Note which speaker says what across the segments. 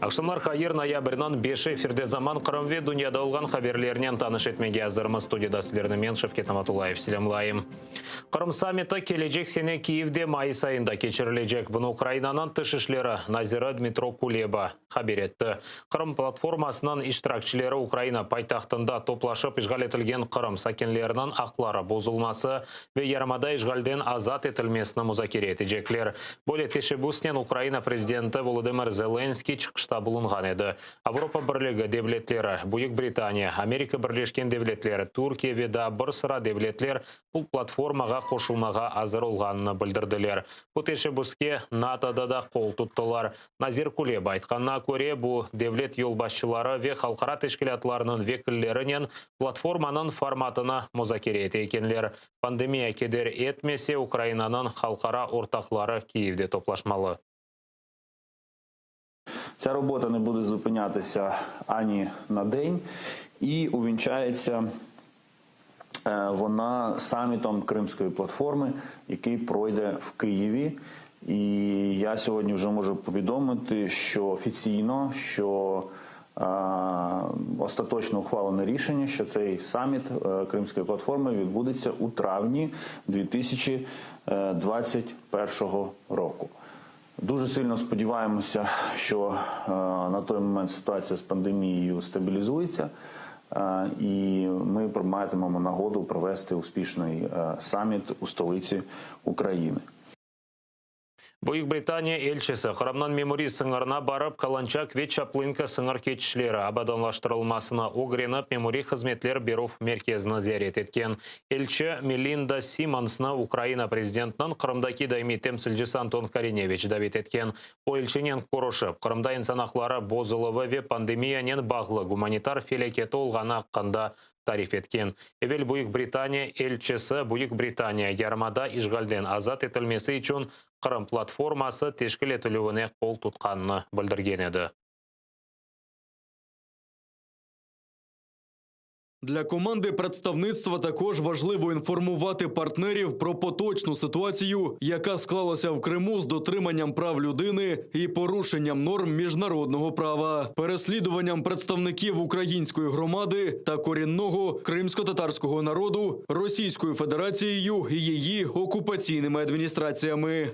Speaker 1: Aqşamlar hayır, noyabrniñ beşi efirde Zaman Qırım ve dünyada olğan haberlernen tanış etmege azırmız. Studiyada sizlerni men, Şevket Namatullayev, selâmlayım. Qırım sammiti kelecek sene Kiyevde mayıs ayında keçirilecek. Bunı Ukrainanıñ Tış işleri naziri Dmitro Kuleba haber etti. Qırım platformasınıñ iştirakçileri Ukraina paytahtında toplaşıp işğal etilgen Qırım sakinleriniñ aqları bozulması ve yarımada işğalden azat etilmesini muzakere etecekler. Böyle teşebbüsnen Ukraina prezidenti Volodımır Zelenskıy çıqışta bulunğan edi. Avropa Birligi devletleri, Büyük Britaniya, Amerika Birleşken Devletleri, Türkiye ve daa bir sıra devletler bu platformağa qoşulmağa azır olğanını bildirdiler. Bu teşebbüske NATOda da qol tuttılar. Nazir Kuleba aytqanına köre, bu, devlet yolbaşçıları ve halqara teşkilâtlarnıñ vekillerinen platformanıñ formatını muzakere ete ekenler. Pandemiya keder etmese, Ukrainanıñ halqara ortaqları Kiyevde toplaşmalı.
Speaker 2: Ця робота не буде зупинятися ані на день і увінчається вона самітом Кримської платформи, який пройде в Києві. І я сьогодні вже можу повідомити, що офіційно, що остаточно ухвалене рішення, що цей саміт Кримської платформи відбудеться у травні 2021 року. Дуже сильно сподіваємося, що на той момент ситуація з пандемією стабілізується, і ми матимемо нагоду провести успішний саміт у столиці України.
Speaker 1: Büyük Britaniya elçisi Qırımnıñ memuriy sıñırına barıp, Kalançak ve Çaplınka sıñır keçişleri abadanlaştırılmasını ögrenip, memuriy hızmetler berüv merkezini ziyaret etken. Elçi Melinda Simmonsnı Ukraina prezidentiniñ Qırımdaki daimiy temsilcisi Anton Korineviç davet etken. O, elçinen körüşip, Qırımda insan aqları bozuluvı ve pandemiyanen bağlı gumanitar felâketi olğanı aqqında tarif etken. Evel Büyük Britaniya elçisi Büyük Britaniya yarımada işğalden azat etilmesi içün Qırım platforması teşkil etilüvine qol tutqanını bildirgen edi.
Speaker 3: Для команди представництва також важливо інформувати партнерів про поточну ситуацію, яка склалася в Криму з дотриманням прав людини і порушенням норм міжнародного права, переслідуванням представників української громади та корінного кримськотатарського народу Російською Федерацією і її окупаційними адміністраціями.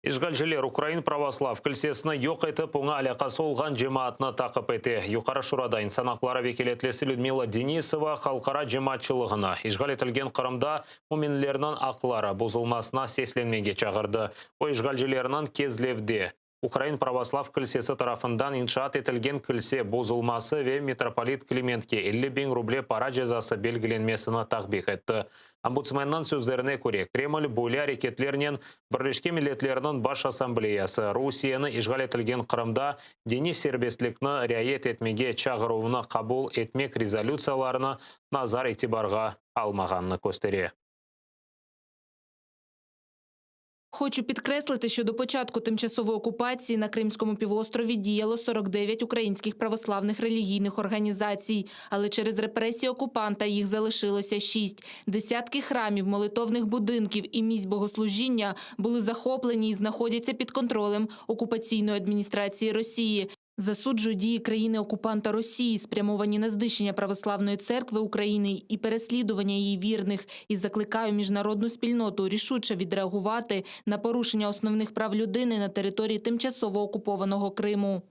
Speaker 1: İşğalciler Ukrain pravoslav kilsesini yoq etip, oña alâqası olğan cemaatnı taqip ete. Yuqarı Şurada insan aqları vekâletlisi Lüdmila Denisova halqara cemaatçılığını işğal etilgen Qırımda müminlerniñ aqları bozulmasına seslenmege çağırdı. O, işğalcilerniñ Kezlevde Ukrain pravoslav kilsesi tarafından inşaat etilgen kilse bozulması ve mitropolit Klimentke 50 biñ ruble para cezası belgilenmesini takbih etti. Ombudsmenniñ sözlerine köre, Kreml böyle areketlernen Birleşken Milletlerniñ Baş Assambleyası Rusiyeni işğal etilgen Qırımda diniy serbestlikni riayet etmege çağıruvını qabul etmek rezolütsiyalarını nazar-itibarğa almağanını köstere.
Speaker 4: Хочу підкреслити, що до початку тимчасової окупації на Кримському півострові діяло 49 українських православних релігійних організацій, але через репресії окупанта їх залишилося 6. Десятки храмів, молитовних будинків і місць богослужіння були захоплені і знаходяться під контролем окупаційної адміністрації Росії. Засуджую дії країни-окупанта Росії, спрямовані на знищення православної церкви України і переслідування її вірних, і закликаю міжнародну спільноту рішуче відреагувати на порушення основних прав людини на території тимчасово окупованого Криму.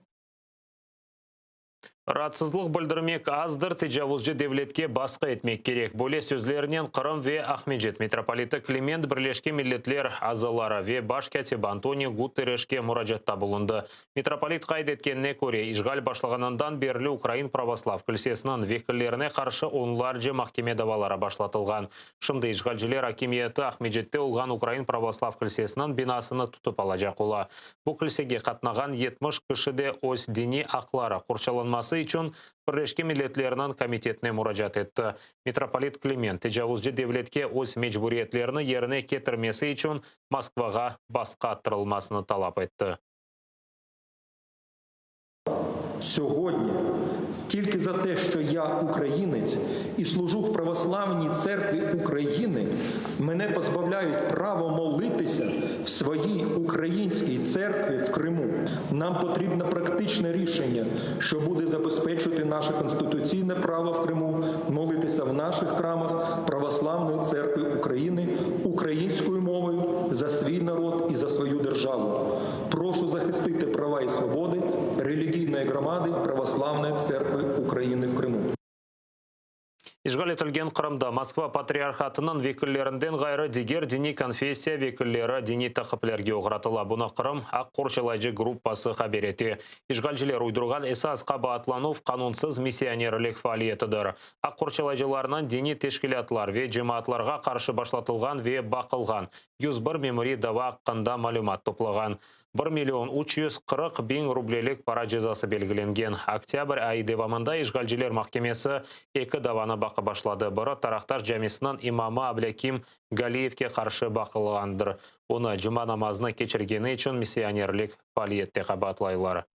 Speaker 1: Raatsızlıq bildirmek azdır, tecavuzcı devletke basqı etmek kerek. Böyle sözlernen Qırım ve Aqmescit mitropoliti Kliment Birleşken Milletler azaları ve baş kâtibi Antonio Guterreşke muracaatta bulundı. Mitropolit qayd etkenine köre, işğal başlağanından berli Ukrain pravoslav kilsesiniñ vekillerine qarşı onlarca mahkeme davaları başlatılğan. Şimdi işğalciler akimiyeti Aqmescitte olğan Ukrain pravoslav kilsesiniñ binasını tutıp alacaq ola. Bu kilsege qatnağan 70 kişi de öz diniy aqları qorçalanması içün Birleşken Milletlerniñ Komitetine muracaat etti. Mitropolit Kliment tecavuzcı devletke öz mecburiyetlerini yerine ketirmesi içün Moskvağa basqı arttırılmasını talap etti.
Speaker 5: Сьогодні. Тільки за те, що я українець і служу в православній церкві України, мене позбавляють право молитися в своїй українській церкві в Криму. Нам потрібне практичне рішення, що буде забезпечувати наше конституційне право в Криму молитися в наших храмах Православної церкви України українською мовою за свій народ і за свою державу. Прошу захистити права і свободи релігійної громади Православної церкви України в Криму.
Speaker 1: İşğal etilgen Qırımda Moskva patriarhatınıñ vekillerinden ğayrı diger diniy konfessiya vekilleri diniy taqiplerge oğratıla. Bunı Qırım aq qorçalayıcı gruppası haber ete. İşğalciler uydurğan esas qabaatlanuv qanunsız missionerlik faaliyetidir. Aq qorçalayıcılarnıñ diniy teşkilâtlar ve cemaatlarğa qarşı başlatılğan ve baqılğan 101 memuriy dava aqqında malümat toplağan. 1 million 340 biñ rublelik para cezası belgilengen. Oktâbr ayı devamında işğalciler mahkemesi eki davanı baqıp başladı. Biri Taraqtaş camisiniñ imamı Ablâkim Galiyevge qarşı baqılğandır. Onı cuma namazını keçirgeni içün missionerlik faaliyette qabaatlaylar.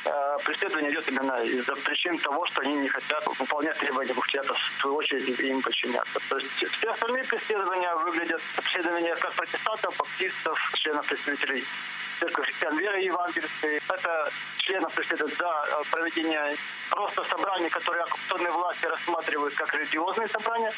Speaker 6: Э, Преследование идет именно из-за причин того, что они не хотят выполнять требования муфтията, в свою очередь им подчиняться. То есть все остальные преследования выглядят преследования как протестантов, баптистов, членов представителей церкви христиан веры евангельской. Это членов преследуют за э, проведение просто собраний, которые оккупационные власти рассматривают как религиозные собрания.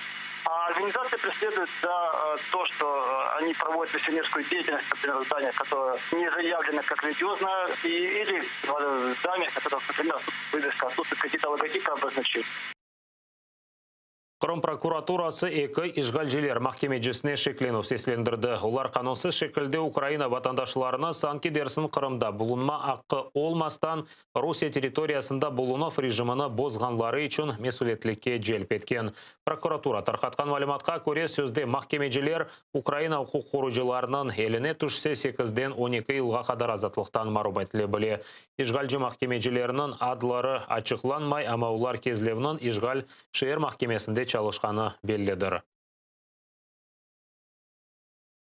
Speaker 6: А организации преследуют за э, то, что э, они проводят миссионерскую деятельность, например, в зданиях, которое не заявлено как религиозное, и, или в зданиях, в которых, например, вывеска, отсутствуют какие-то логотипы обозначения.
Speaker 1: Qırım prokuraturası eki işğalciler mahkemecisine şeklenüv seslendirdi. Olar qanunsız şekilde Ukraina vatandaşlarını sanki dersiñ Qırımda bulunma aqqı olmasdan Rusiye territoriyasında bulunuv rejimini bozğanları içün mesüliyetlikke celp etken. Prokuratura tarqatqan malümatqa köre sözde mahkemeciler Ukraina uquq qoruyıcılarınıñ eline tüşse 8-den 12 yılğa qadar azatlıqtan marum etile bile. İşğalci mahkemecilerniñ adları açıqlanmay, amma olar Kezlevniñ işğal şeer mahkemesinde çalışqanı bellidir.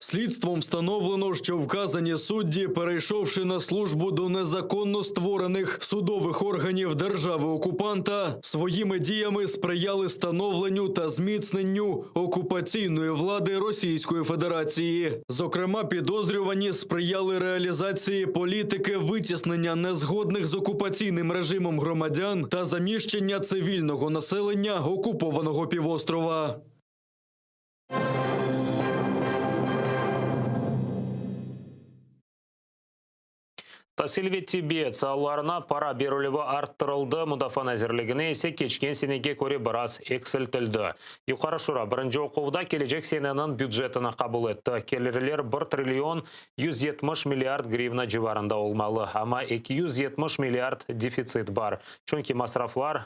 Speaker 3: Слідством встановлено, що вказані судді, перейшовши на службу до незаконно створених судових органів держави-окупанта, своїми діями сприяли становленню та зміцненню окупаційної влади Російської Федерації. Зокрема, підозрювані сприяли реалізації політики витіснення незгодних з окупаційним режимом громадян та заміщення цивільного населення окупованого півострова.
Speaker 1: Tasil ve tibbiyet saalarına para berilüvi arttırıldı, Mudafaa nazirligine ise keçken senege köre biraz eksiltildi. Yuqarı Şura birinci oquvda kelecek seneniñ bücetini qabul etti. Kelirler 1 trillion 170 milliard grivna civarında olmalı, amma 270 milliard defitsit bar. Çünki masraflar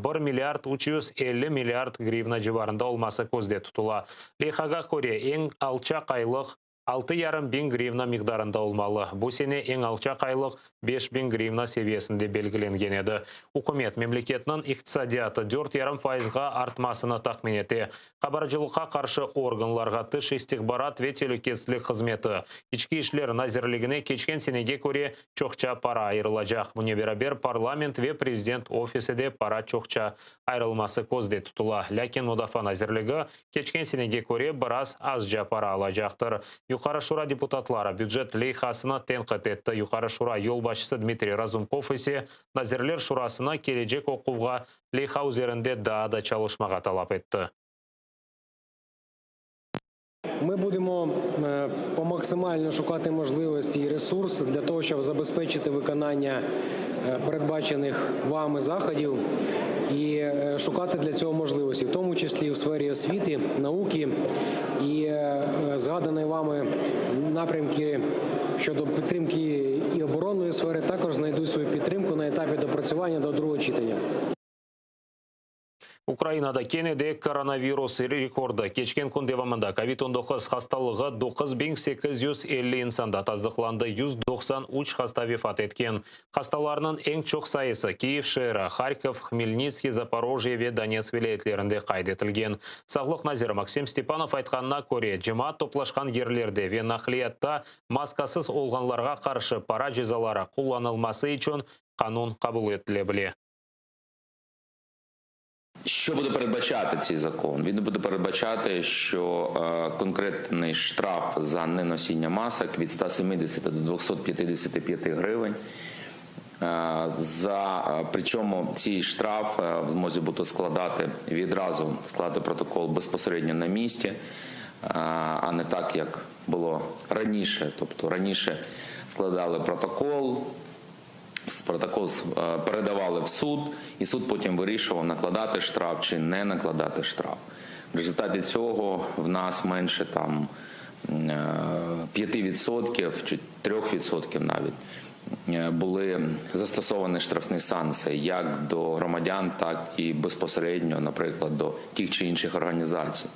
Speaker 1: 1 milliard 350 milliard grivna civarında olması közde tutula. Leyhağa köre eñ alçaq aylıq 6,5 biñ grivna miqdarında olmalı. Bu sene eñ alçaq aylıq 5 biñ grivna seviyesinde belgilengen edi. Ükümet memleketniñ iqtisadiyatı 4,5 fayızğa artmasını tahmin ete. Qabarcılıqqa qarşı organlarğa tış istihbarat ve telükesizlik hızmeti, İçki işler nazirligine keçken senege köre çoqça para ayırılacaq. Bunen beraber parlament ve prezident ofisi de para çoqça ayırılması közde tutula. Lâkin Mudafaa nazirligi keçken senege köre biraz azca para alacaqtır. Yuqarı Şura deputatları bücet leyhasını tenqit etti. Yuqarı Şura yolbaşçısı Dmitriy Razumkov ise Nazirler Şurasına kelecek oquvğa leyha üzerinde daa da çalışmağa talap etti.
Speaker 7: Ми будемо е, по максимально шукати можливості і ресурси для того, щоб забезпечити виконання е, передбачених вами заходів і е, шукати для цього можливості, в тому числі в сфері освіти, науки і е, згадані вами напрямки щодо підтримки і оборонної сфери також знайдуть свою підтримку на етапі допрацювання до другого читання.
Speaker 1: Ukrainada kene de koronavirus rekordı. Keçken kün devamında kovid 19 hastalığı 9850 insanda tasdıqlandı, 193 hasta vefat etken. Hastalarnıñ eñ çoq sayısı Kiyev şeeri, Harkov, Hmelnitskiy, Zaporojye ve Donetsk vilâyetlerinde qayd etilgen. Sağlıq naziri Maksim Stepanov aytqanına köre, cemaat toplaşqan yerlerde ve naqliyatta maskasız olğanlarğa qarşı para cezaları qullanılması içün qanun qabul etile bile.
Speaker 8: Що буде передбачати цей закон? Він буде передбачати, що конкретний штраф за неносіння масок від 170 до 255 гривень. За причому цей штраф в змозі бути складати відразу, складати протокол безпосередньо на місці, а не так, як було раніше. Тобто раніше складали протокол, протокол передавали в суд, і суд потім вирішував, накладати штраф чи не накладати штраф. В результаті цього в нас менше там 5% чи 3% навіть були застосовані штрафні санкції як до громадян, так і безпосередньо, наприклад, до тих чи інших організацій.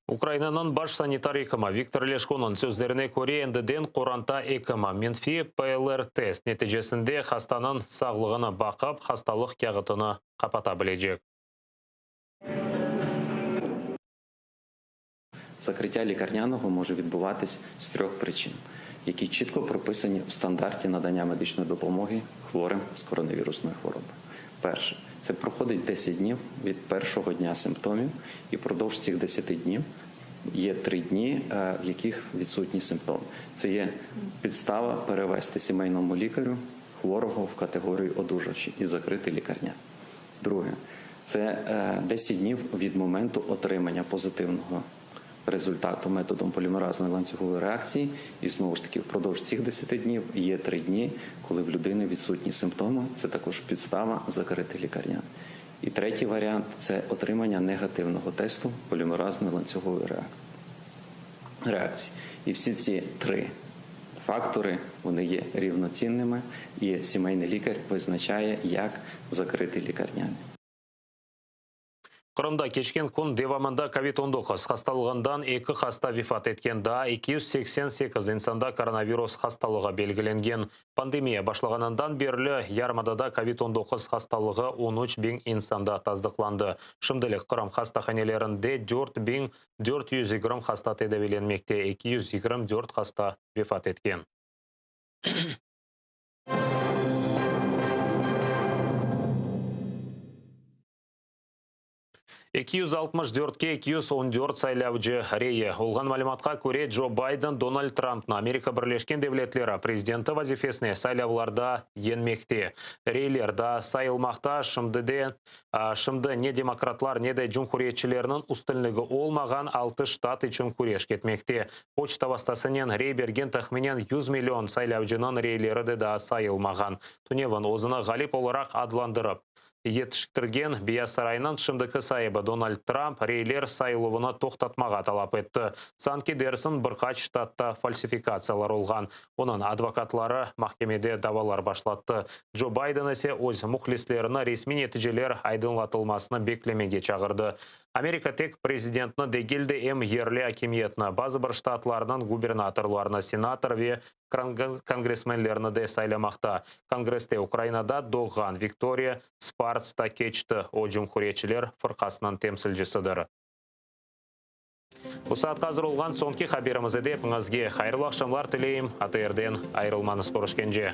Speaker 1: Ukrainanıñ baş sanitar ekimi Viktor Leşkonıñ sözlerine köre, endiden qoranta ekimi menfiy PLR-test neticesinde hastanıñ sağlığını baqıp, hastalıq kâğıtını qapata bilecek.
Speaker 9: Закриття лікарняного може відбуватись з трьох причин, які чітко прописані в стандарті надання медичної допомоги хворим з коронавірусною хворобою. Перше, це проходить 10 днів від першого дня симптомів, і впродовж цих 10 днів є 3 дні, в яких відсутні симптоми. Це є підстава перевести сімейному лікарю хворого в категорію одужавші і закрити лікарня. Друге, це 10 днів від моменту отримання позитивного результату методом полімеразної ланцюгової реакції. І знову ж таки, впродовж цих 10 днів є 3 дні, коли в людини відсутні симптоми. Це також підстава закрити лікарня. І третій варіант – це отримання негативного тесту полімеразної ланцюгової реакції. І всі ці 3 фактори, вони є рівноцінними, і сімейний лікар визначає, як закрити лікарняний.
Speaker 1: Qırımda keçken kün devamında kovid 19 hastalığından eki hasta vefat etken, daa 288 insanda koronavirus hastalığı belgilengen. Pandemiya başlağanından berli yarımadada kovid 19 hastalığı 13 biñ insanda tasdıqlandı. Şimdilik Qırım hastahanelerinde 4420 hasta tedaviylenmekte, 224 hasta vefat etken. 264-ke 214 saylavcı reyi. Olğan malümatqa köre, Joe Biden Donald Trumpnı Amerika Birleşken Devletleri prezidenti vazifesine saylavlarda yeñmekte. Reyler daa sayılmaqta, şimdi de şimdi ne demokratlar, ne de cumhuriyetçilerniñ üstünligi olmağan altı ştat içün küreş ketmekte. Poçta vastasınen rey bergen tahminen 100 million saylavcınıñ reyleri de daa sayılmağan. Tünevin özüni ğalip olaraq adlandırıp yetiştirgen Beyaz Saraynıñ şimdiki saibi Donald Trump reyler sayıluvını toqtatmağa talap etti. Sanki dersiñ bir qaç ştatta falsifikatsiyalar olğan. Onıñ advokatları mahkemede davalar başlattı. Joe Biden ise öz mühlislerini resmiy neticeler aydınlatılmasını beklemege çağırdı. Amerika tek prezidentni degil de, em yerli akimiyetni, bazı bir ştatlarnıñ gubernatorlarını, senator ve kongressmenlerni de saylamaqta. Kongresste Ukrainada doğğan Viktoriya Sparts ta keçti. O, Cumhuriyetçiler fırqasınıñ temsilcisidir. Bu saatqa azır olğan soñki haberimiz edi. Epiñizge hayırlı aqşamlar tileyim. ATRden ayırılmañız körüşkence.